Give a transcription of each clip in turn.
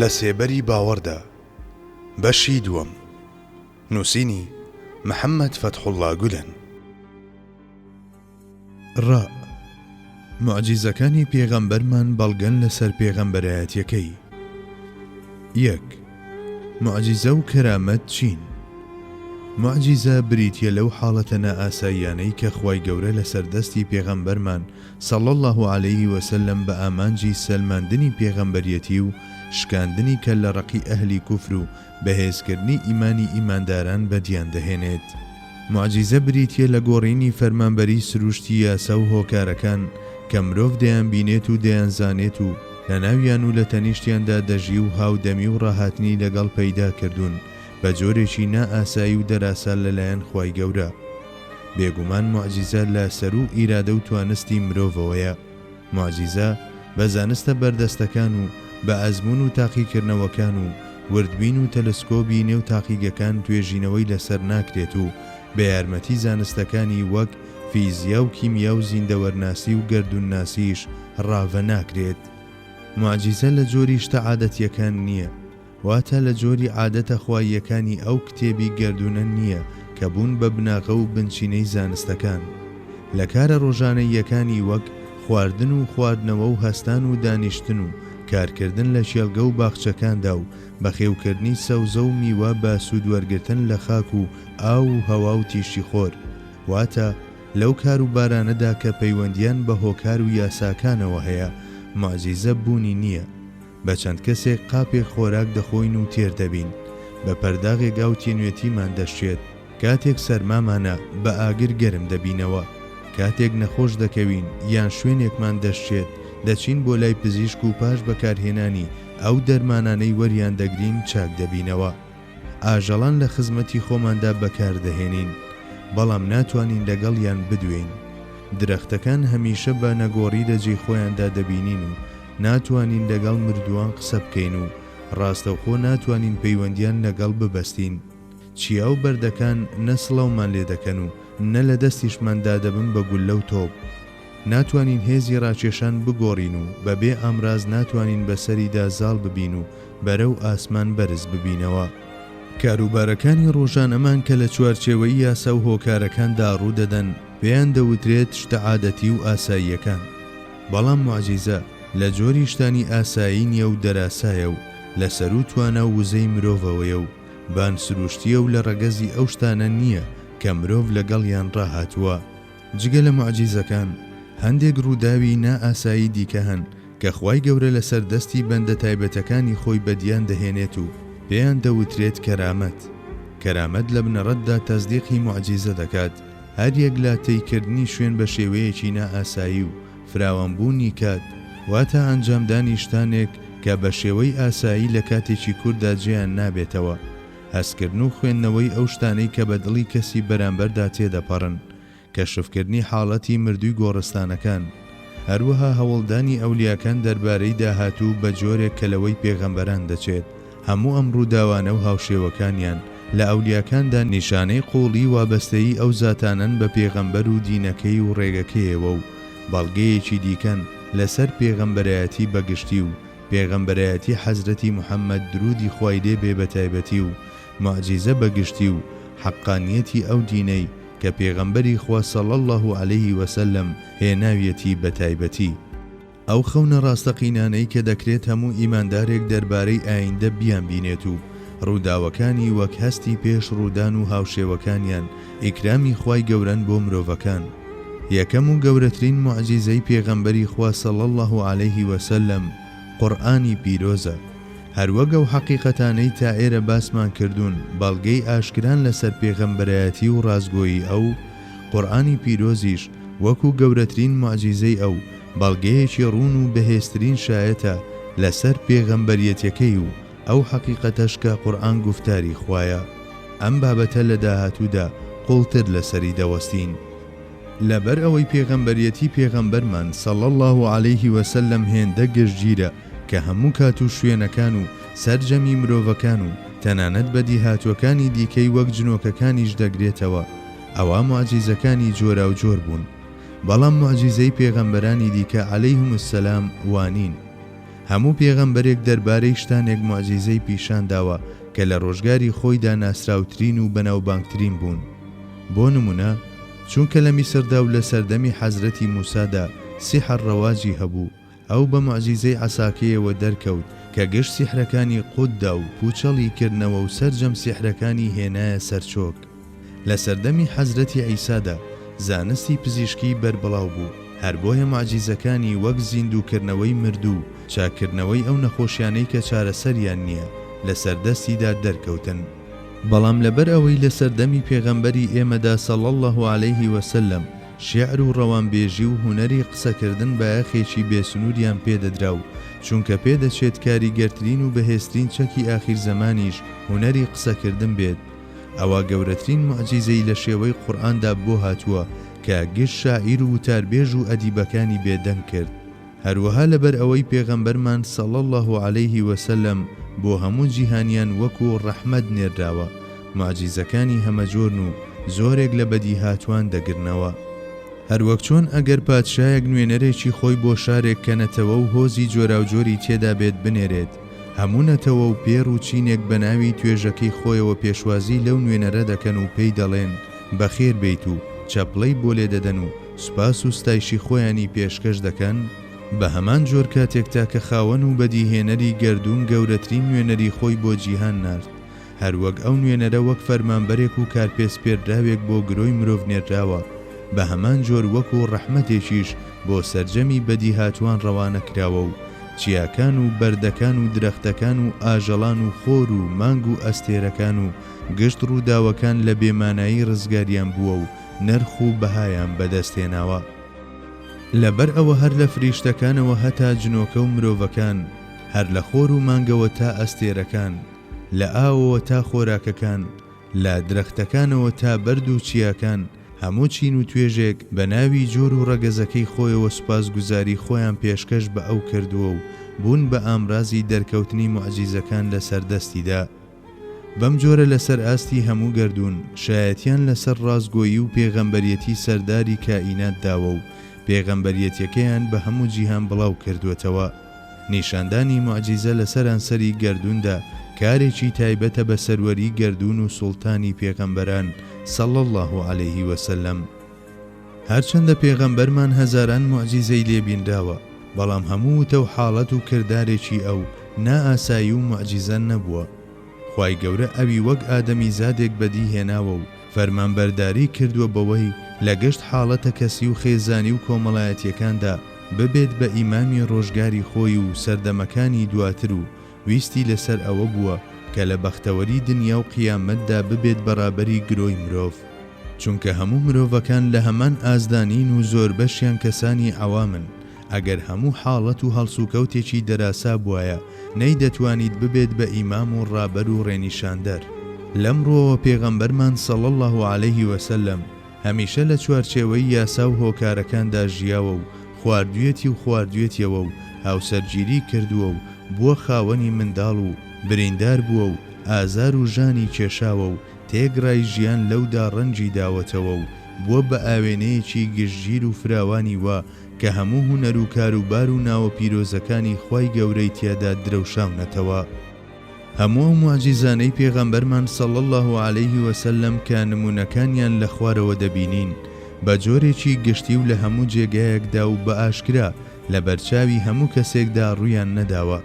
لە سێبەری باوەڕدا، بەشی دووەم، نووسینی، محەممەد فەتحوڵڵا گولەن. ڕ، موعجیزەکانی پێغەمبەرمان بەڵگەن لەسەر پێغەمبەرایەتیەکەی. یەک. موعجیزە و کەرامەت چین؟ موعجیزە بریتیە لەو حاڵەتە نائاساییانەی کە خوای گەورە لەسەر دەستی پێغەمبەرمان صلی اللە علیه وسلم بە ئامانجی سەلماندنی پێغەمبەریەتی و شکاندنی کەللەڕەقی ئەهلی کوفر و بەهێزکردنی ئیمانی ئیمانداران بەدیان دەهێنێت. موعجیزە بریتیە لە گۆڕینی فەرمانبەری سروشتی یاسا و هۆکارەکان کە مرۆڤ دەیانبینێت و دەیانزانێت و لەناویان و لە تەنیشتیاندا دەژی و هاودەمی و ڕاهاتنی لەگەڵ پەیدا کردوون بە جۆرێکی نا ئاسایی و دەراسا لەلایەن خوای گەورە. بێگومان موعجیزە لە سەروو ئیرادە و توانستی مرۆڤەوەیە. موعجیزە بە زانستە بەردەستەکان و بە ئەزموون و تاقیکردنەوەکان و وردبین و تەلسکۆبی نێو تاقیگەکان توێژینەوەی لەسەر ناکرێت و بە یارمەتی زانستەکانی وەک فیزیا و کیمیا و زیندەوەرناسی و گەردوونناسیش ڕاڤە ناکرێت. موعجیزە لە جۆری شتە عادەتییەکان نییە. واتە لە جۆری عادەتە خواییەکانی ئەو کتێبی گەردوونە نییە کە بوون بە بناغە و بنچینەی زانستەکان. لە کارە ڕۆژانەییەکانی وەک خواردن و خواردنەوە و هەستان و دانیشتن و کارکردن لە کێڵگە و باخچەکاندا و بەخێوکردنی سەوزە و میوە بە سوودوەرگرتن لە خاک و ئاو و هەوا و تیشکی خۆر واتە لەو کاروبارانەدا کە پەیوەندییان بە هۆکار و یاساکانەوە هەیە موعجیزە بوونی نییە. بە چەند کەسێک قاپێک خۆراک دەخۆین و تێر دەبین، بە پەرداغێک ئاو تینوێتیمان دەشکێت، کاتێک سەرمامانە بە ئاگر گەرم دەبینەوە، کاتێک نەخۆش دەکەوین یان شوێنێکمان دەشکێت دەچین بۆ لای پزیشک و پاش بەکارهێنانی ئەو دەرمانانەی وەریان دەگرین چاک دەبینەوە. ئاژەڵان لە خزمەتی خۆماندا بەکار دەهێنین، بەڵام ناتوانین لەگەڵیان بدوێین. درەختەکان هەمیشە بە نەگۆڕی لە جێی خۆیاندا دەبینین و ناتوانین لەگەڵ مردووان قسە بکەین و ڕاستەوخۆ ناتوانین پەیوەندیان لەگەڵ ببەستین. چیا و بەردەکان نە سڵاومان لێ دەکەن و نە لە دەستیشمان دا دەبن بە گوللە و تۆپ. ناتوانین هێزی ڕاکێشان بگۆڕین و بە بێ ئامراز ناتوانین بەسەریدا زاڵ ببین و بەرەو ئاسمان بەرز ببینەوە. کاروبارەکانی ڕۆژانەمان کە لە چوارچێوەی یاسا و هۆکارەکاندا ڕوودەدەن پێیان دەوترێت شتە عادەتی و ئاساییەکان. بەڵام موعجیزە لە جۆری شتانی ئاسایی نییە و دەراسایە و لە سەروو توانا و وزەی مرۆڤەوەیە و بان سروشتییە و لە ڕەگەزی ئەو شتانە نییە کە مرۆڤ لەگەڵیان ڕاهاتووە. جگە لە موعجیزەکان، هەندێک ڕووداوی نا ئاسایی دیکە هەن کە خوای گەورە لەسەر دەستی بەندە تایبەتەکانی خۆی بەدیان دەهێنێت و پێیان دەوترێت کەرامەت. کەرامەت لە بنەڕەتدا تەسدیقی موعجیزە دەکات، هەریەک لە تەیکردنی شوێن بە شێوەیەکی نا ئاسایی و فراوانبوونی کات، واتە ئەنجامدانی شتانێک کە بە شێوەی ئاسایی لە کاتێکی کورتدا جێیان نابێتەوە، هەستکردن و خوێندنەوەی ئەو شتانەی کە بە دڵی کەسی بەرامبەردا تێدەپەڕن، کەشفکردنی حاڵەتی مردووی گۆڕستانەکان، هەروەها هەوڵدانی ئەولیاکان دەربارەی داهاتوو بە جۆرێک کە لەوەی پێغەمبەران دەچێت، هەموو ئەم ڕووداوانە و هاوشێوەکانیان لە ئەولیاکاندا نیشانەی قووڵی وابەستەیی ئەو زاتانەن بە پێغەمبەر و دینەکەی و ڕێگەکەیەوە و بەڵگەیەکی دیکەن لەسەر پێغەمبەرایەتی بە گشتی و پێغەمبەرایەتی حەزرەتی محمد دروودی خوای لێ بێ بەتایبەتی و موعجیزە بە گشتی و حەققانیەتی ئەو دینەی کە پێغەمبەری خوا صلی اللە علیه وسلم هێناویەتی بەتایبەتی. ئەو خەونە ڕاستەقینانەی کە دەکرێت هەموو ئیماندارێک دەربارەی ئایندە بیانبینێت و ڕووداوەکانی وەک هەستی پێش ڕوودان و هاوشێوەکانیان ئیکرامی خوای گەورەن بۆ مرۆڤەکان. یەکەم و گەورەترین موعجیزەی پێغەمبەری خوا صلی اللە علیه وسلم قورئانی پیرۆزە. هەروەک ئەو حەقیقەتانەی تا ئێرە باسمان کردوون بەڵگەی ئاشکران لەسەر پێغەمبەرایەتی و ڕاستگۆیی ئەو، قورئانی پیرۆزیش وەکو گەورەترین موعجیزەی ئەو بەڵگەیەکی ڕوون و بەهێزترین شایەتە لەسەر پێغەمبەریەتیەکەی و ئەو حەقیقەتەش کە قورئان گوفتاری خوایە. ئەم بابەتە لە داهاتوودا قوڵتر لەسەری دەوەستین. لەبەر ئەوەی پێغەمبەریەتی پێغەمبەرمان، صلی اللە علیه وسلم، هێندە گشتگیرە کە هەموو کات و شوێنەکان و سەرجەمی مرۆڤەکان و تەنانەت بەدیهاتووەکانی دیکەی وەک جنۆکەکانیش دەگرێتەوە، ئەوا موعجیزەکانی جۆراوجۆر بوون. بەڵام موعجیزەی پێغەمبەرانی دیکە علیهم السلام وانین. هەموو پێغەمبەرێک دەربارەی شتانێک موعجیزەی پیشان داوە کە لە ڕۆژگاری خۆیدا ناسراوترین و بەناوبانگترین بوون. بۆ نموونە، چونکە لە میسردا و لە سەردەمی حەزرەتی موسادا سیحر ڕەواجی هەبوو، ئەو بە موعجیزەی عەساکەیەوە دەرکەوت کە گشت سیحرەکانی قوت دا و پووچەڵی کردنەوە و سەرجەم سیحرەکانی هێنایە سەر چۆک. لە سەردەمی حەزرەتی عیسادا زانستی پزیشکی بەربڵاو بوو، هەر بۆیە موعجیزەکانی وەک زیندووکردنەوەی مردوو و چاککردنەوەی ئەو نەخۆشیانەی کە چارەسەریان نییە لەسەر دەستیدا دەرکەوتن. بەڵام لەبەر ئەوەی لە سەردەمی پێغەمبەری ئێمەدا صلی اللە علیه و سلم شیعر و ڕەوانبێژی و هونەری قسەکردن بایەخێکی بێسنووریان پێدەدرا و چونکە پێدەچێت کاریگەرترین و بەهێزترین چەکی ئاخیر زەمانیش هونەری قسەکردن بێت ئەوا گەورەترین موعجیزەی لە شێوەی قورئاندا بۆ هاتووە کە گشت شاعیر و وتاربێژ و ئەدیبەکانی بێدەنگ کرد. هەروەها لەبەر ئەوەی پێغەمبەرمان صلی اللە علیه وسلم بۆ هەموو جیهانیان وەکو ڕەحمەت نێرراوە، موعجیزەکانی هەمەجۆرن و زۆرێک لە بەدیهاتوان دەگرنەوە. هەروەک چۆن ئەگەر پادشایەک نوێنەرێکی خۆی بۆ شارێک کە نەتەوە و هۆزی جۆراوجۆری تێدا بێت بنێرێت، هەموو نەتەوە و پێڕ و چینێک بە ناوی توێژەکەی خۆیەوە پێشوازی لەو نوێنەرە دەکەن و پێی دەڵێن بەخێر بێیت و چەپڵەی بۆ لێدەدەن و سوپاس و ستایشی خۆیانی پێشکەش دەکەن، بە هەمان جۆر کاتێک تاکە خاوەن و بەدیهێنەری گەردوون گەورەترین نوێنەری خۆی بۆ جیهان نارد، هەر وەک ئەو نوێنەرە وەک فەرمانبەرێک و کارپێسپێردراوێک بۆ گرۆی مرۆڤ نێردراوە، بە هەمان جۆر وەکو ڕەحمەتێکیش بۆ سەرجەمی بەدیهاتووان ڕەوانە کراوە و چیاکان و بەردەکان و درەختەکان و ئاژەڵان و خۆر و مانگ و ئەستێرەکان و گشت ڕووداوەکان لە بێمانایی ڕزگاریان بووە و نرخ و بەهایان بەدەست هێناوە. لەبەر ئەوە هەر لە فریشتەکانەوە هەتا جنۆکە و مرۆڤەکان، هەر لە خۆر و مانگەوە تا ئەستێرەکان، لە ئاوەوە تا خۆراکەکان، لە درەختەکانەوە تا بەرد و چیاکان، هەموو چین و توێژێک بە ناوی جۆر و ڕەگەزەکەی خۆیەوە سوپاسگوزاری خۆیان پێشکەش بە ئەو کردووە و بوون بە ئامرازی دەرکەوتنی موعجیزەکان لەسەر دەستیدا. بەم جۆرە لەسەر ئاستی هەموو گەردوون شایەتیان لەسەر ڕاستگۆیی و پێغەمبەریەتی سەرداری کائینات داوە و پێغەمبەریەتیەکەیان بە هەموو جیهان بڵاو کردووەتەوە. نیشاندانی موعجیزە لە سەرانسەری گەردووندا کارێکی تایبەتە بە سەروەری گەردوون و سوڵتانی پێغەمبەران صلی اللە علیه وسلم. هەرچەندە پێغەمبەرمان هەزاران موعجیزەی لێ بینراوە، بەڵام هەموو وتە و حاڵەت و کردارێکی ئەو نا ئاسایی و موعجیزە نەبووە. خوای گەورە ئەوی وەک ئادەمیزادێک بەدی هێناوە و فەرمانبەرداری کردووە بەوەی لە گشت حاڵەتە کەسی و خێزانی و کۆمەڵایەتیەکاندا ببێت بە ئیمامی ڕۆژگاری خۆی و سەردەمەکانی دواتر و ویستی لەسەر ئەوە بووە کە لە بەختەوەری دنیا و قیامەتدا ببێت بە ڕابەری گرۆی مرۆڤ. چونکە هەموو مرۆڤەکان لە هەمان ئاستدا نین و زۆربەشیان کەسانی عەوامن، ئەگەر هەموو حاڵەت و هەڵسوکەوتێکی دەراسا بوایە نەیدەتوانیت ببێت بە ئیمام و ڕابەر و ڕێنیشاندەر. لەم ڕووەوە پێغەمبەرمان صلی اللە علیه وسلم هەمیشە لە چوارچێوەی یاسا و هۆکارەکاندا ژیاوە و خواردویەتی و خواردویەتیەوە و هاوسەرگیری کردووە و بووە خاوەنی منداڵ و بریندار بووە و ئازار و ژانی کێشاوە و تێکڕای ژیان لەودا ڕەنجی داوەتەوە و بووە بە ئاوێنەیەکی گشتگیر و فراوانی وا کە هەموو هونەر و کاروبار و ناوە پیرۆزەکانی خوای گەورەی تیادا درەوشاونەتەوە. هەموو ئەو موعجیزانەی پێغەمبەرمان صلی اللە علیه وسلم کە نموونەکانیان لە خوارەوە دەبینین بە جۆرێکی گشتی و لە هەموو جێگایەکدا و بە ئاشکرا لەبەرچاوی هەموو کەسێکدا ڕوویان نەداوە.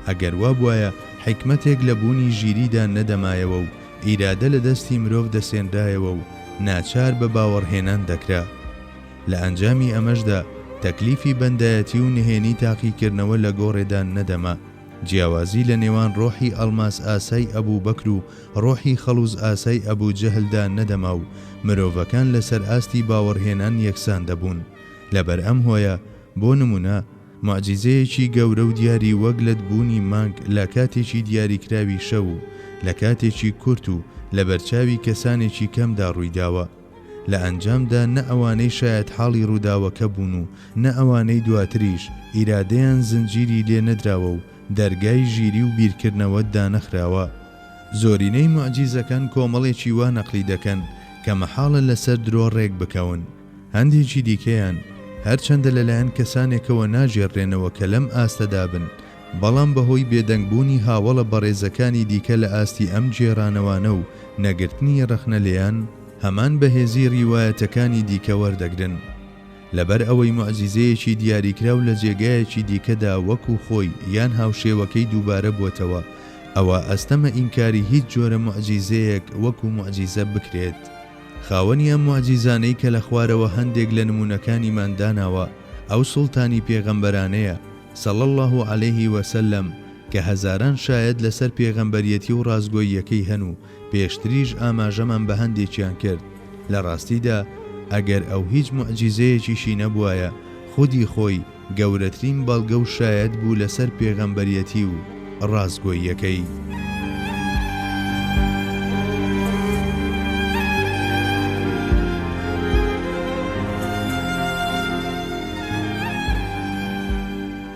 ئەگەر وابوایە حیکمەتێک لە بوونی ژیریدا نەدەمایەوە و ئیرادە لە دەستی مرۆڤ دەسێنرایەوە و ناچار بە باوەڕهێنان دەکرا. لە ئەنجامی ئەمەشدا تەکلیفی بەندایەتی و نهێنی تاقیکردنەوە لە گۆڕێدا نەدەما. جیاوازی لە نێوان ڕۆحی ئەڵماس ئاسای ئەبوبەکر و ڕۆحی خەڵوز ئاسای ئەبو جەهلدا نەدەما و مرۆڤەکان لەسەر ئاستی باوەڕهێنان یەکسان دەبوون. لەبەر ئەم هۆیە بۆ نمونە، موعجیزەیەکی گەورە و دیاری وەک لەت بوونی مانگ لە کاتێکی دیاریکراوی شەو و لە کاتێکی کورت و لەبەرچاوی کەسانێکی کەمدا ڕوویداوە. لە ئەنجامدا نە ئەوانەی شایەتحاڵی ڕووداوەکە بوون و نە ئەوانەی دواتریش ئیرادەیان زنجیری لێ نەدراوە و دەرگای ژیری و بیرکردنەوە دانەخراوە. زۆرینەی موعجیزەکان کۆمەڵێکی وا نەقلی دەکەن کە مەحاڵە لەسەر درۆ ڕێک بکەون. هەندێکی دیکەیان، هەرچەندە لەلایەن کەسانێکەوە ناگێڕرێنەوە کە لەم ئاستەدا بن، بەڵام بەهۆی بێدەنگبوونی هاوەڵە بەڕێزەکانی دیکە لە ئاستی ئەم گێڕانەوانە و نەگرتنی ڕەخنە لێیان، هەمان بەهێزی ڕیوایەتەکانی دیکە وەردەگرن. لەبەر ئەوەی موعجیزەیەکی دیاریکراو لە جێگایەکی دیکەدا وەکو خۆی یان هاوشێوەکەی دووبارە بووەتەوە، ئەوا ئەستەمە ئینکاری هیچ جۆرە موعجیزەیەک وەکو موعجیزە بکرێت. خاوەنی ئەم موعجیزانەی کە لە خوارەوە هەندێک لە نموونەکانیمان داناوە، ئەو سوڵتانی پێغەمبەرانەیە، صلی اللە علیه و سلم، کە هەزاران شایەت لەسەر پێغەمبەریەتی و ڕاستگۆییەکەی هەن و پێشتریش ئاماژەمان بە هەندێکیان کرد، لە ڕاستیدا ئەگەر ئەو هیچ موعجیزەیەکیشی نەبوایە خودی خۆی گەورەترین بەڵگە و شایەت بوو لەسەر پێغەمبەریەتی و ڕاستگۆییەکەی.